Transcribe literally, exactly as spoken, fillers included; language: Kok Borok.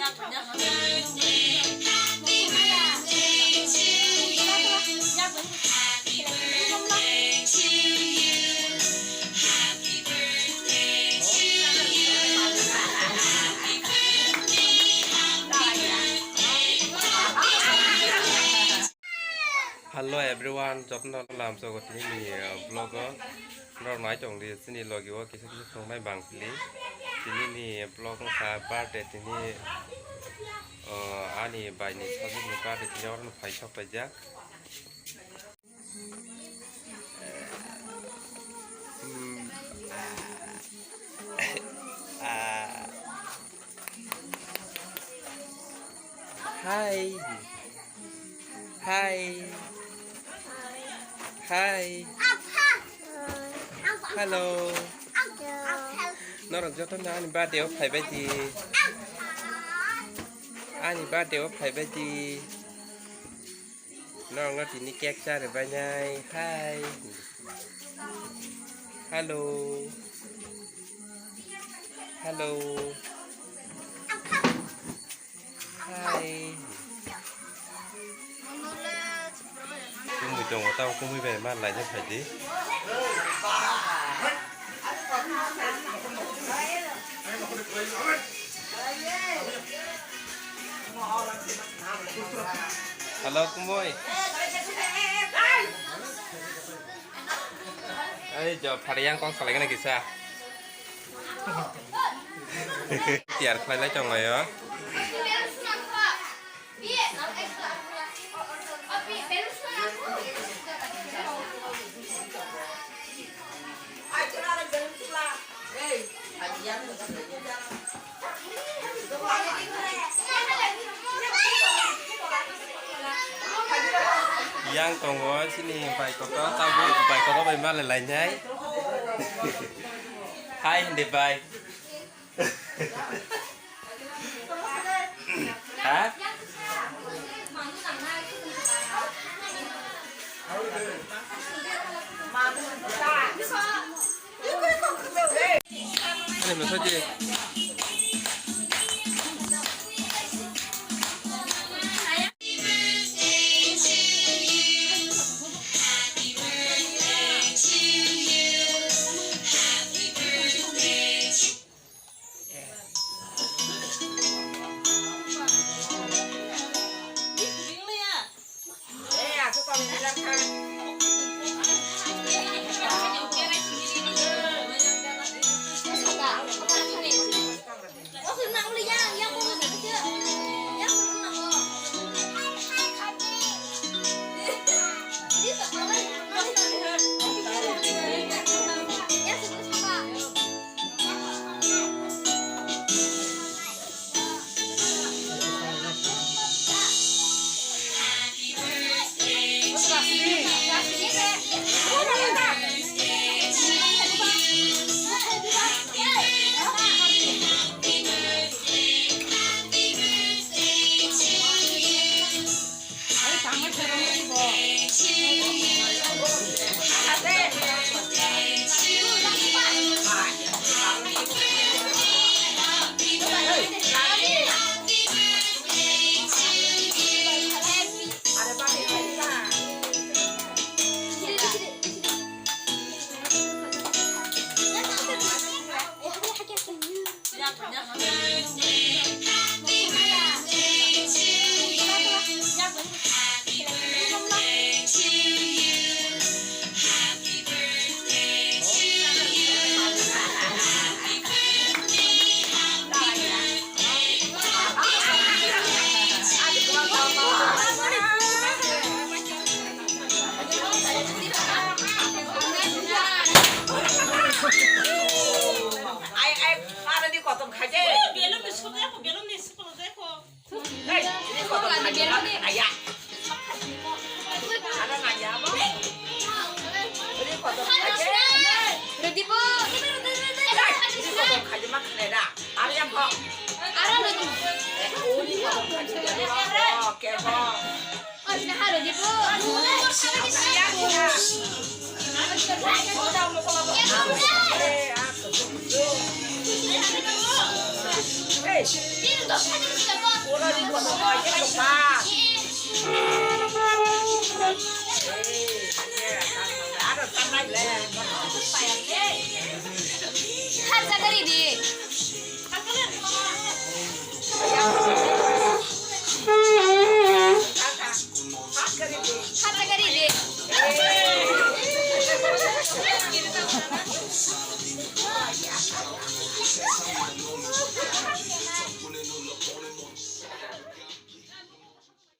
Hello everyone, jotono lamsogo tini ni, uh, vlog o norok nai tong di, chini logi o kisa kisa songmai bang pili. Tini ni vlog wngkha birthday, tini, uh, ani bai ni sajwk ni birthday, tini oro no phai sok paijak. Hmm. Ah. Ah. Hi. Hi. Hi. Hello. Norok joto no ani birthday o phaibai di. Ani birthday o phaibai di. Norok no tini cake chari bainai. Hi. Hello. Hello. Hi. Kumui tongo, tamo kumui bai ma laina phaidi. Hello, kumui. Ei, jo, phari yang kok salai kena kisa. Tiar khlai lai tongo yo. Yang tongo sini bai kotor, tabuk bai kotor bai malai lainai. Hai hindi bai. Ha? Ani message. Ai, ai, aroni kotom khaide. Belum ni sukla ko, belum ni sukla ko. Hey, ini kotom khaide. Aya. Ada nanya apa? Ini kotom khaide. Redipo. Hey, ini kotom khaide mak khaide. Arya kok. Arya lagi. Eh, oh, ini kotom khaide. Oh, kebong.